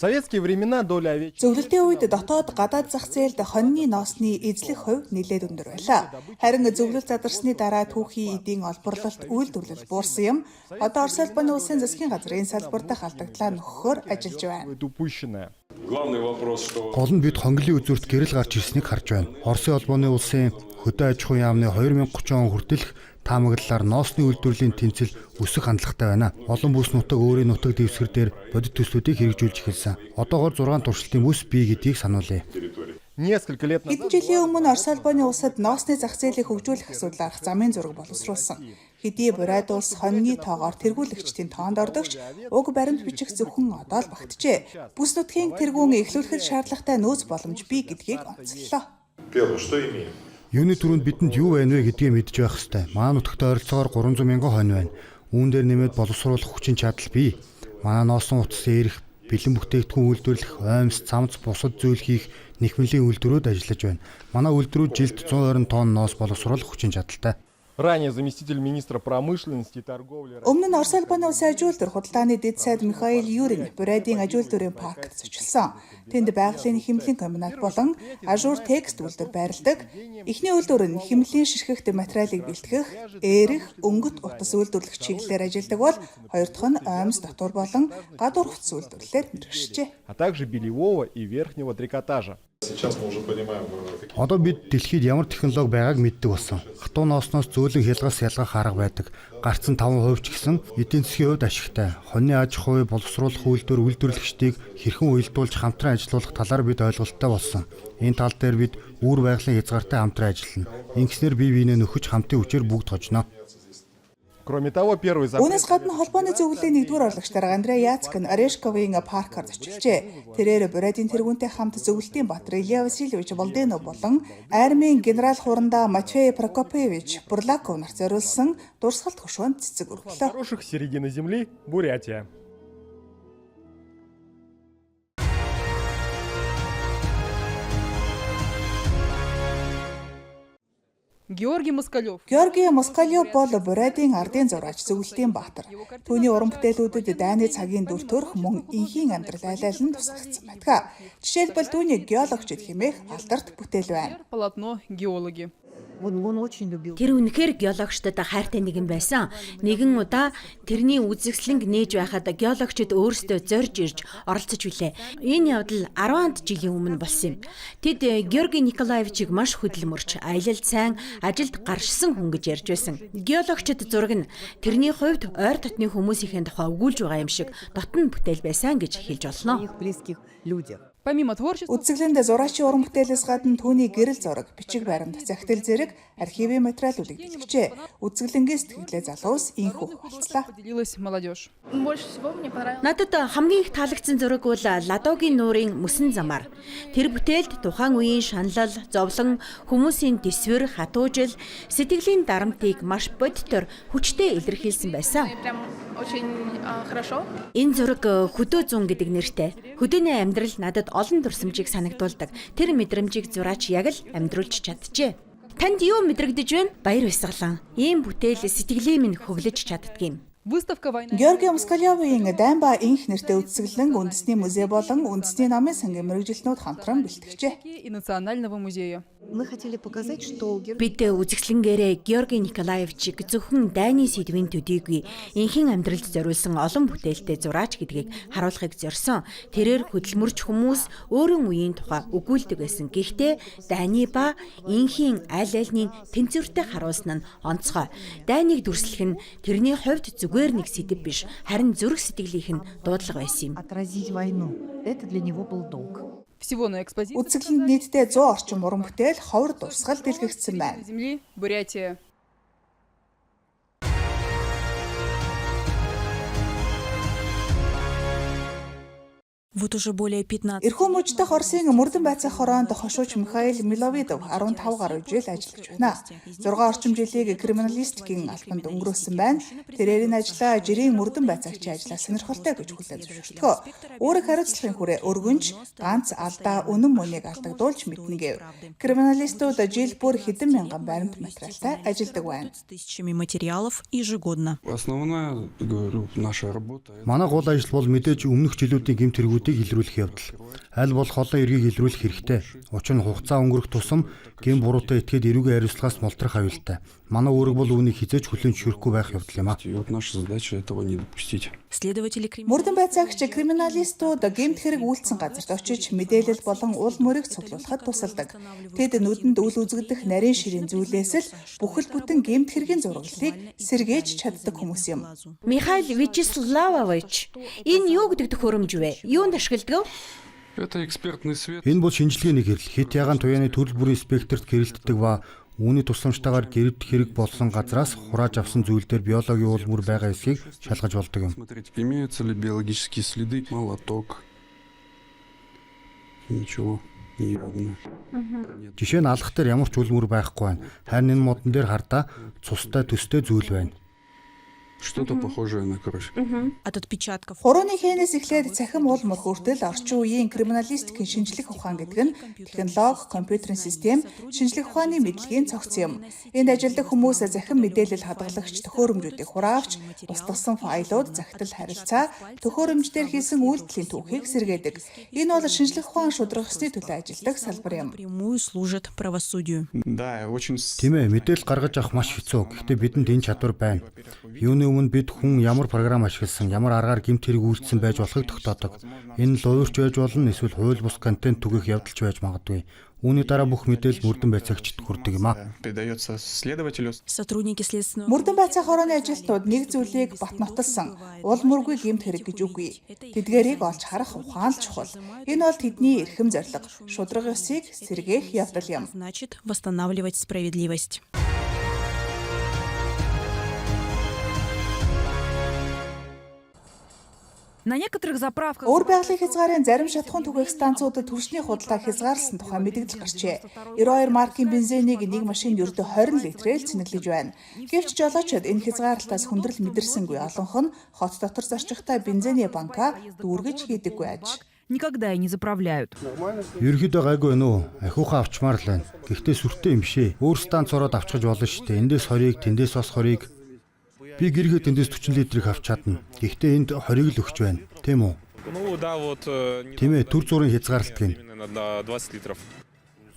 Советские времена доля овечьей Зөвлөлтийн үед дотоод гадаад зах зээлд хонины ноосны эзлэх хувь нэлээд өндөр байлаа. Харин зөвлөлт задарсны дараа түүхий эдийн олборлолт, үйлдвэрлэл буурсан юм. Одоо Орос улбаны улсын засгийн газар энэ салбар дахь алдагдлаа нөхөхөөр ажиллаж байна. упущенное. Главный вопрос, что Гол нь бид хонголын үзүүрт гэрэл гарч ирснийг харж байна. Оросын холбооны улсын хөдөө аж ахуйн яамны 2030 он хүртэлх таамаглалаар ноосны үйлдвэрлэлийн тэнцэл өсөх хандлагатай байна. Олон бүс нутаг өөрийн нутаг дэвсгэр дээр бодит төслүүдийг хэрэгжүүлж эхэлсэн. Одоогоор 6 туршилтын бүс бий гэдгийг сануулъя. территории. Несколько лет Хэдэн назад жилийн өмнө Орос улбаны улсад ноосны зах зээлийг хөгжүүлэх асуудал арга замын зураг боловсруулсан. Хэдий Бурайд улс хонины тоогоор тэргүүлэгчдийн тоонд ордогч уг баримт бичих зөвхөн одоо л багтжээ. Бүс нутгийн тэргүүн эхлүүлэхэд шаардлагатай нөөц боломж бий гэдгийг онцоллоо. Первое, что имеем? Юуны түрүүнд бидэнд юу байна вэ гэдгийг мэдж байх ёстой. Манай нутагт ойролцоогоор 300 мянган хонь байна. Үүн дээр нэмээд боловсруулах хүчин чадал бий. Манай ноосон утас эрэх, бэлэн бүтээгдэхүүн үйлдвэрлэх, оймс, цамц, бусад зүйл хийх нэхмэлийн үйлдвэрүүд ажиллаж байна. Манай үйлдвэрүүд жилд 120 тонн ноос боловсруулах хүчин чадалтай. Ранее заместитель министра промышленности и торговли Өмнө нь Орос улбаны улсын аж үйлдвэр худалдааны дэд сайд Михаил Юрин Бурайдын аж үйлдвэрийн паркт зочилсон. Тэнд байгалийн хэмнэлийн комбинат болон Ажуур текст үйлдвэр байрладаг. Эхний үйлдвэр нь хэмнэлийн ширхэгт материалыг бэлтгэх, ээрэх, өнгөт утас үйлдвэрлэх чиглэлээр ажилладаг бол хоёр дахь нь оймс дотуур болон гадуур хувцас үйлдвэрлэлээр мэргэшжээ. А также бельевого и верхнего трикотажа. Сейчас мы уже понимаем, какие Одоо бид дэлхийд ямар технологи байгааг мэддэг болсон. Хатуу ноосноос зөөлөн хялгас ялгах арга байдаг. Гарцсан 5% ч гэсэн эдийн засгийн хувьд ашигтай. Хонины аж ахуй боловсруулах үйлдвэр үйлдвэрлэгчдийг хэрхэн уялдуулж хамтран ажилуулах талаар бид ойлголттой болсон. Энэ тал дээр бид үүр байгалийн хязгаартай хамтран ажиллана. Ингэснээр бие биенээ нөхөж хамтын хүчээр бүгд хожино. Кроме того, первый запрет Үүнээс гадна холбооны зөвлөлийн нэгдүгээр орлогч дарга Андрей Яцк нь Орешковын паркаар зочилжээ. Тэрээр Бурайдын тэргүүнтэй хамт зөвлөлтийн баатар Илья Васильевич Болденов болон армийн генерал хурандаа Матвей Прокопьевич Бурлаков нарт зориулсан дурсгалт хөшөөнд цэцэг өргөлөө. Хороших середины земли Бурятия. Георгий Москалев. Георгий Москалев бол Бурайдын ардын зураач, зөвлөлтийн баатар. Түүний уран бүтээлүүдэд дайны цагийн дүр төрх мөн энхийн амьдрал айл айл нь тусгагдсан байдаг. Жишээлбэл түүний геологчид хэмээх алдарт бүтээл байна. Полотно «Геологи». Он очень любил. Тэр үнэхээр геологчдод хайртай нэгэн байсан. Нэгэн удаа тэрний үзэсгэлэнг нээж байхад геологчид өөрсдөө зорж ирж оролцож билээ. Энэ явдал 10 жилийн өмнө болсон юм. Тэд Георгий Николаевичийг маш хөдөлмөрч, аялалд сайн, ажилд гаршсан хүн гэж ярьж байсан. Геологчид зураг нь тэрний хувьд ойр дотны хүмүүсийн тухай өгүүлж байгаа юм шиг дотн бүтээл байсан гэж хэлж болно. Их близких людях. Помимо творчества, Үзэсгэлэнд зураачийн уран бүтээлээс гадна түүний гэрэл зураг, бичиг баримт, захидал зэрэг архивын материалуудыг дэлгэжээ. Үзэсгэлэнгийн сэтгэлээ залуус инхүү хуваалцлаа. Поделилась молодежь. Больше всего мне понравилось. Надад хамгийн их таалагдсан зураг бол Ладогийн нуурын мөсөн замаар. Тэр бүтээлд тухайн үеийн шаналл, зовлон, хүмүүсийн тэсвэр, хатуужил, сэтгэлийн дарамтыг маш бодитоор хүчтэй илэрхийлсэн байсан. И прям очень хорошо. Энэ зураг хөдөө зун гэдэг нэртэй. Хөдөөний амьдрал надад олон дурсамжийг санагдуулдаг. Тэр мэдрэмжийг зураач яг л амьдруулж чаджээ. Танд юу мэдрэгдэж байна? Баяр баясгалан. Ийм бүтээл сэтгэлийн минь хөглөж чаддаг юм. Выставка «Война». Георгий Москалевын Дайнба инх нэртэй үзэсгэлэн үндэсний музей болон үндэсний намын сангийн мэргэжилтнүүд хамтран бэлтгэжээ. И Национального музея. Мы хотели показать, что Бид үзэсгэлэнгээрээ Георгий Николаевичийг зөвхөн дайны сэдвийн төдийгүй энхийн амьдралд зориулсан олон бүтээлтэй зураач гэдгийг харуулахыг зорьсон. Тэрээр хөдөлмөрч хүмүүс өөрийн үеийн тухай өгүүлдэг байсан. Гэхдээ дайны ба энхийн аль альны тэнцвэртэй харуулсан нь онцгой. Дайныг дүрслэх нь тэрний хувьд зүгээр нэг сэдэв биш, харин зүрх сэтгэлийнх нь дуудлага байсан юм. Отразить войну. Это для него был долг. Всего на экспозиции Үзэсгэлэнд нийтдээ 100 орчим уран бүтээл ховор дурсгал дэлгэгдсэн байна. Земли Бурятия. Вот уже более 15 Эрхүү мужид дахь Оросын мөрдөн байцаах хороонд хошууч Михаил Миловидов 15 гаруй жил ажиллаж байна. 6 орчим жилийг криминалистикийн албанд өнгөрөөсөн байна. Тэрээр энэ ажлаа жирийн мөрдөн байцаагчийн ажлаа сонирхолтой гэж хүлээн зөвшөөртгөө. Үүрэг хариуцлагын хүрээ өргөнж, ганц алдаа үнэн мөнийг алдагдуулж мэднэ гэв. Криминалистууд жил бүр хэдэн мянган баримт материалтай ажилладаг байна. Тысячами материалов ежегодно. Основная, говорю, наша работа. Манай гол ажил бол мэдээж өмнөх жилүүдийн гэмт хэрэгүүдийг гэмтийг илрүүлэх явдал. Аль болох олон эргийг илрүүлэх хэрэгтэй. Учир нь хугацаа өнгөрөх тусам гэм буруутай этгээд эрүүгийн хариуцлагаас мултрах аюултай. Манай үүрэг бол үүнийг хэзээ ч хүлээн зөвшөөрөхгүй байх явдал юм а. И вот наша задача этого не допустить. Следователи Мөрдөн байцаагч криминалистууд гэмт хэрэг үйлдсэн газарт очиж мэдээлэл болон уул мөрийг цуглуулахад тусалдаг. Тэд нүдэнд үл үзэгдэх нарийн ширийн зүйлээс л бүхэл бүтэн гэмт хэргийн зураглалыг сэргээж чаддаг хүмүүс юм. Михаил Вячеславович, энэ юу гэдэг төхөөрөмж вэ? Юунд ашигладаг вэ? Это экспертный свет. Энэ бол шинжилгээний гэрэл. Хэт ягаан туяаны төрөл бүрийн спектрт гэрэлтдэг ба үүний тусламжтайгаар гэрэлт хэрэг болсон газраас хурааж авсан зүйл дээр биологийн уул мөр байгаа эсэхийг шалгаж болдог юм. Смотреть, имеются ли биологические следы, молоток. Ничего не видно. Жишээ нь алах дээр ямар ч үл мөр байхгүй байна. Харин энэ модон дээр хардаа цустай төстэй зүйл байна. Что-то похожее на кровь. От отпечатков. Хурууны хэнээс эхлээд цахим уул мөр хүртэл орчин үеийн криминалистикийн шинжлэх ухаан гэдэг нь технологи, компьютерийн систем, шинжлэх ухааны мэдлэгийн цогц юм. Энд ажилладаг хүмүүс захим мэдээлэл хадгалагч төхөөрөмжүүдийг хураавч, устгасан файлууд, захидал харилцаа, төхөөрөмж дээр хийсэн үйлдэлийн түүхийг сэргээдэг. Энэ бол шинжлэх ухаан шударга ёсны төлөө ажилладаг салбар юм. Прямую служат правосудию. Да, очень... Тийм ээ, мэдээлэл гаргаж авах маш хэцүү. Гэхдээ бидэнд энэ чадвар байна. Юуны өмнө бид хүн ямар програм ашигласан, ямар аргаар гэмт хэрэг үйлдсэн байж болохыг тогтоодог. Энэ нь луйварч байж болно, эсвэл хууль бус контент түгээх явдал ч байж магадгүй. Үүний дараа бүх мэдээлэл мөрдөн байцаагчид хүрдэг юм а. Передается следователю. Сотрудники следственного... Мөрдөн байцаах хорооны ажилтнууд нэг зүйлийг бат нотолсон. Уул мөргүй гэмт хэрэг гэж үгүй. Тэдгээрийг олж харах ухаан л чухал. Энэ бол тэдний эрхэм зорилго. Шударга ёсыг сэргээх явдал юм. Значит, восстанавливать справедливость. На некоторых заправках Өвөр байгалийн хязгаарын зарим шатахуун түгээх станцуудад түлшний худалдаа хязгаарласан тухай мэдэгдэл гарчээ. 92 маркийн бензинийг нэг машинд ердөө 20 литрээр цэнэглэж байна. Гэвч жолоочид энэ хязгаарлалтаас хүндрэл мэдэрсэнгүй. Олонх нь хот дотор зорчихтой бензиний банкаа дүүргэж хийдэггүй аж. никогда и не заправляют. Ерөнхийдөө гайгүй байна уу? Ахиухан авчмаар л байна. Гэхдээ сүртэй юм шээ. Өөр станц ороод авчихаж болно шүү дээ. Эндээс 20-ыг, тэндээс бас 20-ыг. Би гэргээ тэндээс 40 литрийг авч чадна. Гэхдээ энд 20-ыг л өгч байна. Тийм үү? Ну да, вот... Тийм ээ, төр зүрийн хязгаарлалт гин. Именно на 20 литров.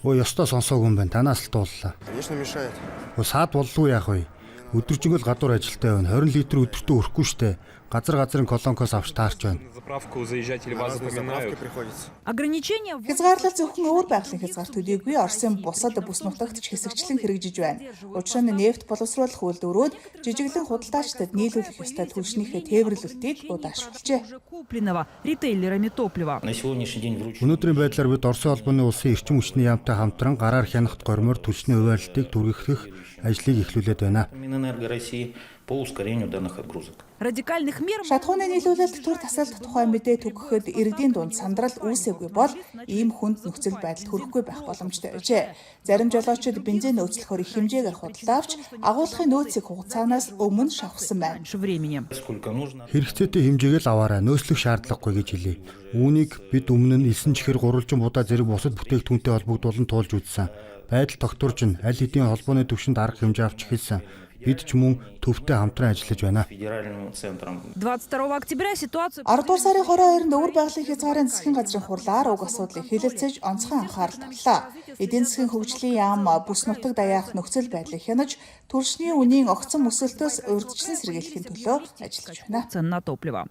Өө, ёстой сонсоогүй юм байна. Танаас л дууллаа. Конечно, мешает. Өө, саад боллоо яах вэ? Өдөржингөө л гадуур ажилтай байна. 20 литр өдөртөө өрөхгүй штэ. Газар газрын колонкоос авч таарч байна. На заправку заезжать или вас запоминают. приходится. Ограничения Хязгаарлалт зөвхөн өвөр байгалийн хязгаар төдийгүй Оросын бусад бүс нутагт ч хэсэгчлэн хэрэгжиж байна. Учир нь нефть боловсруулах үйлдвэрүүд жижиглэн худалдаачдад нийлүүлэх ёстой түлшнийхээ тээвэрлэлтийг удаашруулжээ. уже купленного ритейлерами топлива. На сегодняшний день вручено Өнөөдрийн байдлаар бид Оросын холбооны улсын эрчим хүчний яамтай хамтран гараар хянахт гормоор түлшний хуваарлтыг түргэхлэх ажлыг эхлүүлээд байна. Минэнерго России по ускорению данных отгрузок. Радикальных мер Шатахууны нийлүүлэлт төр тасалдах тухай мэдээ түгэхэд иргэдийн дунд сандрал үүсээгүй бол ийм хүнд нөхцөл байдалд хүрэхгүй байх боломжтой байжээ. Зарим жолоочид бензин нөөцлөхөөр их хэмжээгээр худалдаа авч агуулгын нөөцийг хугацаанаас өмнө шавхсан байна. раньше времени. Сколько нужно. Хэрэгцээтэй хэмжээг л аваарай, нөөцлөх шаардлагагүй гэж хэлье. Үүнийг бид өмнө нь элсэн чихэр гурвалжин будаа зэрэг бусад бүтээгдэхүүнтэй холбогдуулан туулж үзсэн. Байдал тогтворж нь аль хэдийн холбооны түвшинд арга хэмжээ авч эхэлсэн. Бид ч мөн төвтэй хамтран ажиллаж байна. Федеральным центром 22 октября ситуацию 10 дугаар сарын 22-нд өвөр байгалийн хязгаарын засгийн газрын хурлаар уг асуудлыг хэлэлцэж онцгой анхаарал тавлаа. Эдийн засгийн хөгжлийн яам бүс нутаг даяарх нөхцөл байдлыг хянаж, түлшний үнийн огцом өсөлтөөс урьдчилан сэргийлэхийн төлөө ажиллаж байна. цен на топливо.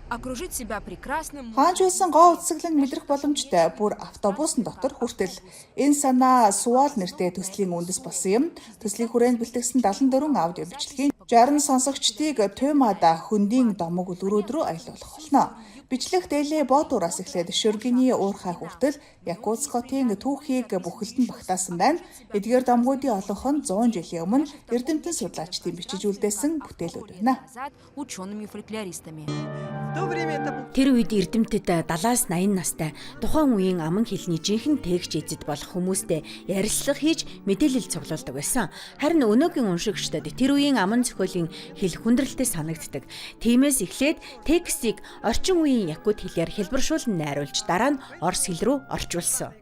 Окружить себя прекрасным Хаанч байсан гоо үзэсгэлэнд мэдрэх боломжтой бүр автобусын дотор хүртэл. Энэ санаа Суал нэртэй төслийн үндэс болсон юм. Төслийн хүрээнд бэлтгэсэн 74 аудио бичлэгийн 60 сонсогчдыг Туймаада хөндийн домог үлгэрүүд рүү аялуулах болно. Бичлэг дээлээ Ботуураас эхлээд Шүргиний уурхай хүртэл Якутск хотын түүхийг бүхэлд нь багтаасан байна. Эдгээр домгуудын олонх нь 100 жилийн өмнө эрдэмтэн судлаачдын бичиж үлдээсэн бүтээлүүд байна. назад учеными-фольклористами. В то время это был Тэр үед эрдэмтэд 70-аас 80 настай тухайн үеийн аман хэлний жинхэнэ тээгч эзэд болох хүмүүстэй ярилцлага хийж мэдээлэл цуглуулдаг байсан. Харин өнөөгийн уншигчдад тэр үеийн аман зохиолын хэл хүндрэлтэй санагддаг. Тиймээс эхлээд текстийг орчин үеийн якут хэлээр хэлбэршүүлэн найруулж дараа нь орос хэл рүү орчуулсан.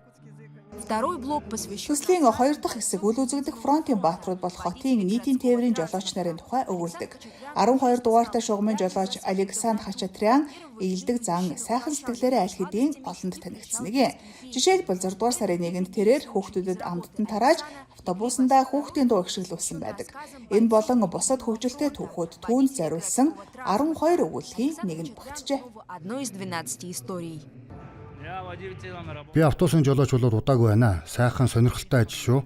Второй блок посвящен Төслийн хоёр дахь хэсэг үл үзэгдэх фронтын баатрууд болох хотын нийтийн тээврийн жолооч нарын тухай өгүүлдэг. 12 дугаартай шугамын жолооч Александр Хачатрян эелдэг зан сайхан сэтгэлээрээ аль хэдийн олонд танигдсан нэг юм. Жишээлбэл 6 дугаар сарын 1-нд тэрээр хүүхдүүдэд амттан тарааж автобусандаа хүүхдийн дуу ихшиглүүлсэн байдаг. Энэ болон бусад хөгжилтэй түүхүүд түүнд зориулсан 12 өгүүллийн нэгэнд багтжээ. Одной из 12 историй. Би автобусын жолооч болоод удаагүй байна. Сайхан сонирхолтой ажил шүү.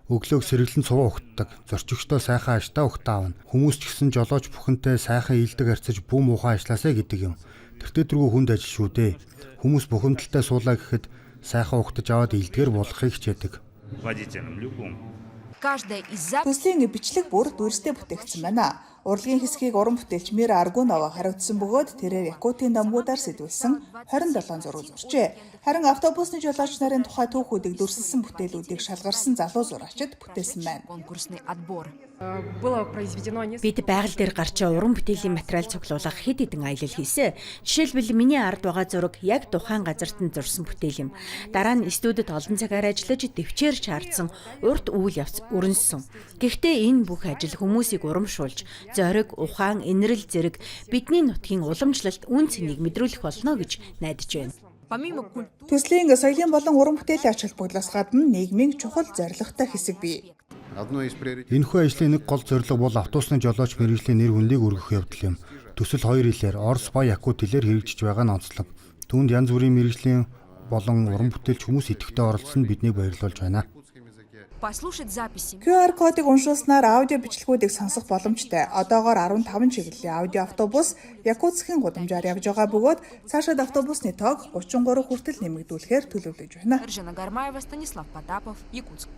Өглөөг сэргэлэн цуваа угтдаг. Зорчигчдоо сайхан ажтаа угтаа авна. Хүмүүс ч гэсэн жолооч бүхэнтэй сайхан ийдэг харьцаж бүү муухай ажилласаа гэдэг юм. Тэртээ тэргүй хүнд ажил шүү дээ. Хүмүүс бухимдалтай суулаа гэхэд сайхан угтаж аваад ийдгээр болгохыг хичээдэг. Водителям любым. Каждая из записей Төслийн бичлэг бүр дүрстэй бүтээгдсэн байна. Урлагийн хэсгийг уран бүтээлч Мира Аргунова хариуцсан бөгөөд тэрээр Якутын домгуудаар сэтгүүлсэн 27 зураг зуржээ. Харин автобусны жолооч нарын тухай түүхүүдийг дүрсэлсэн бүтээлүүдийг шалгарсан залуу зураачид бүтээсэн байна. Конкурсный отбор. Было произведено Бид байгаль дээр гарч уран бүтээлийн материал цуглуулах хэд хэдэн аялал хийсэн. Жишээлбэл миний ард байгаа зураг яг тухайн газарт нь зурсан бүтээл юм. Дараа нь студид олон цагаар ажиллаж дэвчээр шаардсан урт үйл явц өрнөссөн. Гэхдээ энэ бүх ажил хүмүүсийг урамшуулж, зориг, ухаан, инэрл зэрэг бидний нутгийн уламжлалт үн цэнийг мэдрүүлэх болно гэж найдаж байна. Помимо культуры Төслийн соёлын болон уран бүтээлийн ач холбогдлоос гадна нийгмийн чухал зорилготой хэсэг бий. Энэхүү ажлын нэг гол зорилго бол автобусны жолооч мэргэжлийн нэр хүндийг өргөх явдал юм. Төсөл хоёр хэлээр Орос ба Якут хэлээр хэрэгжиж байгаа нь онцлог. Түүнд янз бүрийн мэргэжлийн болон уран бүтээлч хүмүүс идэвхтэй оролцсон нь биднийг баярлуулж байна. Послушать записи QR кодыг уншуулснаар аудио бичлэгүүдийг сонсох боломжтой. Одоогоор 15 чиглэлийн аудио автобус Якутскийн гудамжаар явж байгаа бөгөөд цаашид автобусны тоог 33 хүртэл нэмэгдүүлэхээр төлөвлөж байна. Ржана Гармаева, Станислав Потапов, Якутск.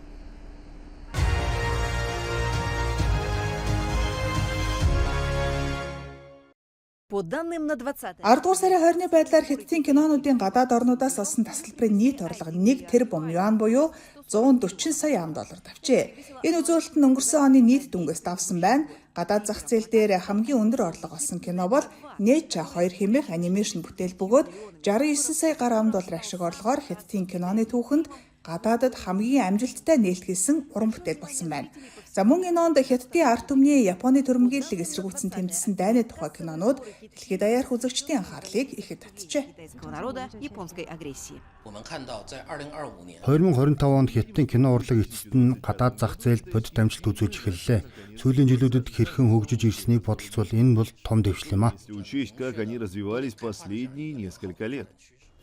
По данным на 20 10 дугаар сарын 20-ны байдлаар Хятадын кинонуудын гадаад орнуудаас олсон тасалбарын нийт орлого 1 тэрбум юан буюу 140 сая ам доллар давчээ. Энэ үзүүлэлт нь өнгөрсөн оны нийт дүнгээс давсан байна. Гадаад зах зээл дээр хамгийн өндөр орлого олсон кино бол Неча 2 хэмээх анимашн бүтээл бөгөөд 69 сая гаруй ам долларын ашиг орлогоор Хятадын киноны түүхэнд гадаадад хамгийн амжилттай нээлт хийсэн уран бүтээл болсон байна. За мөн энэ онд Хятадын ард түмний Японы төрөмгийллийг эсэргүүцсэн тэмцсэн дайны тухай кинонууд дэлхийд даяарх үзэгчдийн анхаарлыг ихэд татжээ. китайского народа японской агрессии. 2025 онд Хятадын кино урлаг эцэст нь гадаад зах зээлд бодит амжилт үзүүлж эхэллээ. Сүүлийн жилүүдэд хэрхэн хөгжиж ирснийг бодолцвол энэ бол том дэвшил юм а. Если учесть, как они развивались последние несколько лет.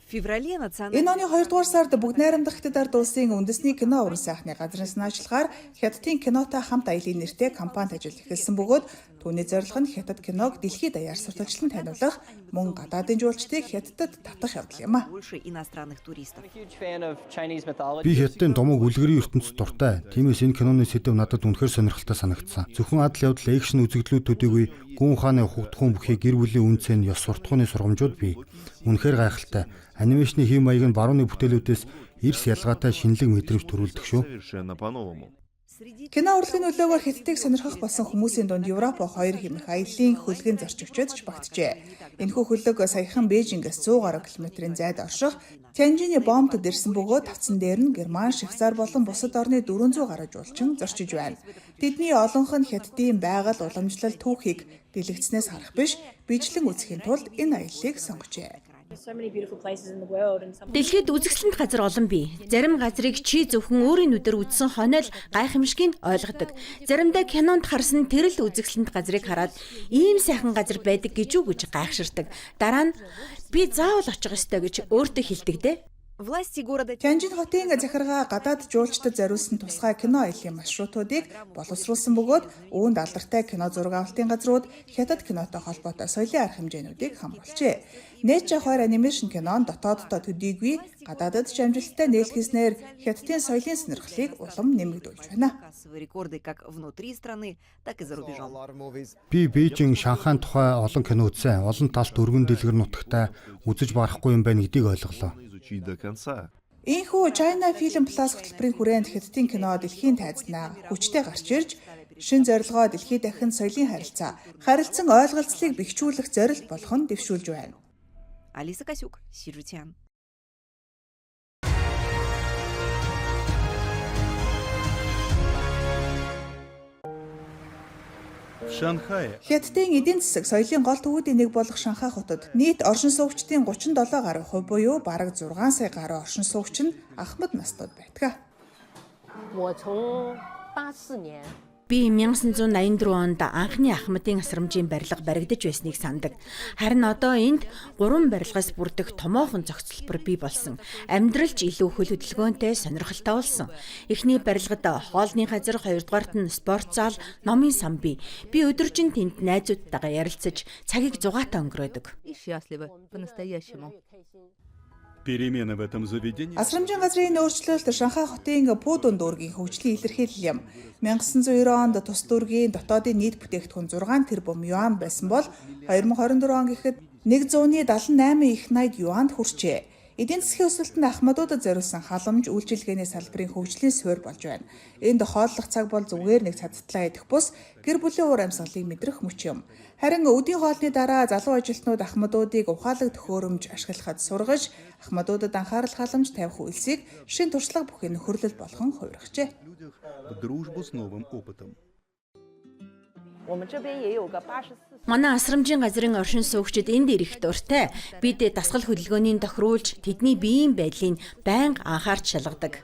В феврале национальный Энэ оны 2 дугаар сард бүгд найрамдах Хятад ард улсын үндэсний кино уран сайхны газрын санаачлахаар Хятадын кинотой хамт аялын нэртэй компанид ажил эхэлсэн бөгөөд түүний зорилго нь Хятад киног дэлхийд даяар сурталчлан таниулах, мөн гадаадын жуулчдыг Хятадд татах явдал юм а. больше иностранных туристов. Би Хятадын домог үлгэрийн ертөнцид дуртай. Тиймээс энэ киноны сэдэв надад үнэхээр сонирхолтой санагдсан. Зөвхөн адал явдал экшн үзэгдлүүд төдийгүй гүн ухааны ухагдахуун бүхий гэр бүлийн үнэ цэн ёс суртахууны сургамжууд бий. Үнэхээр гайхалтай. Анимашны хэв маяг нь барууны бүтээлүүдээс эрс ялгаатай шинэлэг мэдрэмж төрүүлдэг шүү. Совершенно по-новому. Кино урлагийн нөлөөгөөр Хятадыг сонирхох болсон хүмүүсийн дунд Европ хоёр хэмээх аяллаа хөлгийн зорчигчид ч багтжээ. Энэхүү хөлөг саяхан Бээжингээс 100 гаруй километрийн зайд орших Тяньжины бомбд ирсэн бөгөөд тавцан дээр нь Герман, Швейцар болон бусад орны 400 гаруй жуулчин зорчиж байна. Тэдний олонх нь Хятадын байгаль, уламжлал, түүхийг дэлгэцнээс харах биш, бичлэн үзэхийн тулд энэ аяллыг сонгожээ. Дэлхийд үзэсгэлэнт газар олон бий. Зарим газрыг чи зөвхөн өөрийн нүдээр үзсэн хойно л гайхамшигыг ойлгодог. Заримдаа кинонд харсан тэр л үзэсгэлэнт газрыг хараад ийм сайхан газар байдаг гэж үү гэж гайхширдаг. Дараа нь би заавал очих ёстой гэж өөртөө хэлдэг дээ. Власти города Тяньжин хотын захиргаа гадаад жуулчдад зориулсан тусгай кино аяллаа маршрутуудыг боловсруулсан бөгөөд үүнд алдартай кино зураг авалтын газрууд, Хятад кинотой холбоотой соёлын арга хэмжээнүүдийг хамруулжээ. Неча 2 анимашн кино нь дотооддоо төдийгүй гадаадад ч амжилттай нээлт хийснээр Хятадын соёлын сонирхлыг улам нэмэгдүүлж байна. кассовые рекорды как внутри страны, так и за рубежом. Би Бээжин, Шанхайн тухай олон кино үзсэн. Олон талт өргөн дэлгэр нутагтай үзэж барахгүй юм байна гэдгийг ойлголоо. Изучить до конца. Ийхүү China Film Plus хөтөлбөрийн хүрээнд Хятадын кино дэлхийн тайзнаа хүчтэй гарч ирж шинэ зорилгоо дэлхий дахин соёлын харилцаа, харилцан ойлголцлыг бэхжүүлэх зорилт болох нь дэвшүүлж байна. Алиса Косюк, CGTN. В Шанхае Хятадын эдийн засаг соёлын гол төвүүдийн нэг болох Шанхай хотод нийт оршин суугчдын 37 гаруй хувь буюу бараг 6 сая гаруй оршин суугч нь ахмад наснууд байдаг. 我从84年 Би 1984 онд анхны Ахмадын асрамжийн барилга баригдаж байсныг санадаг. Харин одоо энд 3 барилгаас бүрдэх томоохон зохицолбор бий болсон. Амьдрал ч илүү хөл хөдөлгөөнтэй сонирхолтой болсон. Эхний барилгад хоолны газар, хоёрдугаарт нь спорт зал, номын сан бий. Би өдөржин тэнд найзуудтайгаа ярилцаж цагийг зугаатай өнгөрөөдөг. И счастливы по-настоящему. Перемены в этом заведении Асрамжийн газрын өөрчлөлт Шанхай хотын Пудун дүүргийн хөгжлийн илэрхийлэл юм. 1990 онд тус дүүргийн дотоодын нийт бүтээгдэхүүн 6 тэрбум юан байсан бол 2024 он гэхэд 178 их 80 юанд хүрчээ. Эдийн засгийн өсөлт нь ахмадуудад зориулсан халамж үйлчилгээний салбарын хөгжлийн суурь болж байна. Энд хооллох цаг бол зүгээр нэг цадтлаа идэх бус гэр бүлийн уур амьсгалыг мэдрэх мөч юм. Харин өдийн хоолны дараа залуу ажилтнууд ахмадуудыг ухаалаг төхөөрөмж ашиглахад сургаж, ахмадуудад анхаарал халамж тавих үйлсийг шин туршлага бүхий нөхөрлөл болгон хувиргажээ. в дружбу с новым опытом. Манай асрамжийн газрын оршин суугчид энд ирэх дуртай. Бид дасгал хөдөлгөөний тохируулж тэдний биеийн байдлыг байнга анхаарч шалгадаг.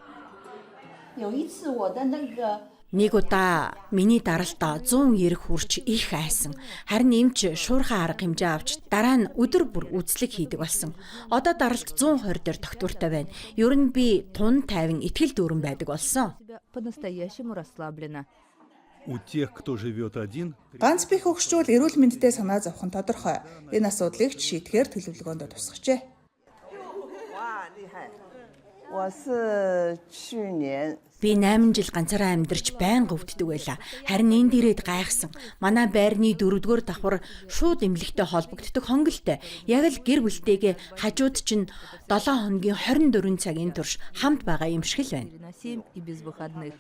Нэг удаа миний даралтаа 190 хүрч их айсан. Харин эмч шуурхай арга хэмжээ авч дараа нь өдөр бүр үзлэг хийдэг болсон. Одоо даралт 120 дээр тогтвортой байна. Ер нь би тун тайван итгэл дүүрэн байдаг болсон. Себя по-настоящему расслаблена. У тех, кто живет один, Ганц бие хөгшчүүл эрүүл мэндтэй санаа зовох нь тодорхой. Энэ асуудлыг ч шийдэхээр төлөвлөгөөндөө тусгажээ. 我是去年 Би 8 жил ганцаараа амьдарч байнга өвддөг байлаа. Харин энд ирээд гайхсан. Манай байрны дөрөвдүгээр давхар шууд эмнэлэгтэй холбогддог хонголтой. Яг л гэр бүлтэйгээ хажууд чинь 7 хоногийн 24 цагийн турш хамт байгаа юм шиг л байна. На 7 и без выходных.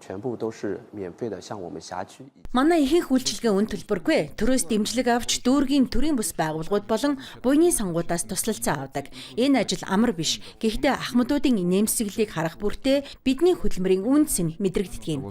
全部都是免费的，向我们辖区 Манай ихэнх үйлчилгээ үн төлбөргүй. Төрөөс дэмжлэг авч дүүргийн төрийн бус байгууллагууд болон буйны сангуудаас туслалцаа авдаг. Энэ ажил амар биш. Гэхдээ ахмадуудын инээмсэглэлийг харах бүртээ бидний хөдөлмөрийн үнэ цэн мэдрэгддэг юм.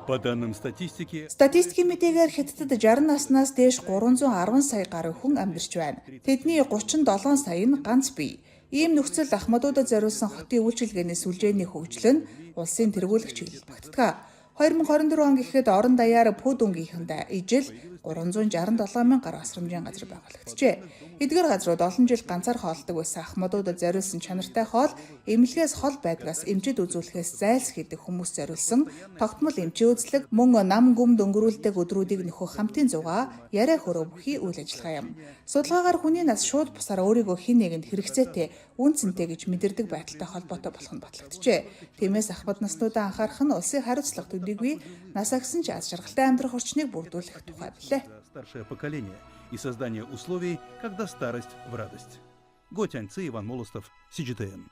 по данным статистики, Статистикийн мэдээгээр Хятадд 60 наснаас дээш 310 сая гаруй хүн амьдарч байна. Тэдний 37 сая нь ганц бие. Ийм нөхцөл ахмадуудад зориулсан хотын үйлчилгээний сүлжээний хөгжил нь улсын тэргүүлэх чиглэл багтдаг. 2024 он гэхэд орон даяар Пүдүнгийнхэндээ ижил 367 мянган гаруй асрамжийн газар байгуулагджээ. Эдгээр газрууд олон жил ганцаар хооллодог байсан ахмадуудад зориулсан чанартай хоол, эмнэлгээс хол байдгаас эмчид үзүүлэхээс зайлсхийдэг хүмүүс зориулсан тогтмол эмчийн үзлэг, мөн нам гүмд өнгөрүүлдэг өдрүүдийг нөхөх хамтын зугаа, яриа хөрөө бүхий үйл ажиллагаа юм. Судалгаагаар хүний нас шууд бусаар өөрийгөө хэн нэгэнд хэрэгцээтэй, үнэ цэнтэй гэж мэдэрдэг байдалтай холбоотой болох нь батлагджээ. Тиймээс ахмад наснуудаа анхаарах нь улсын хариуцлага төдийгүй нас агсан ч аз жаргалтай амьдрах орчныг бүрдүүлэх тухай билээ. старшее поколение и создание условий, когда старость в радость. Го Тяньци, Иван Молостов, CGTN.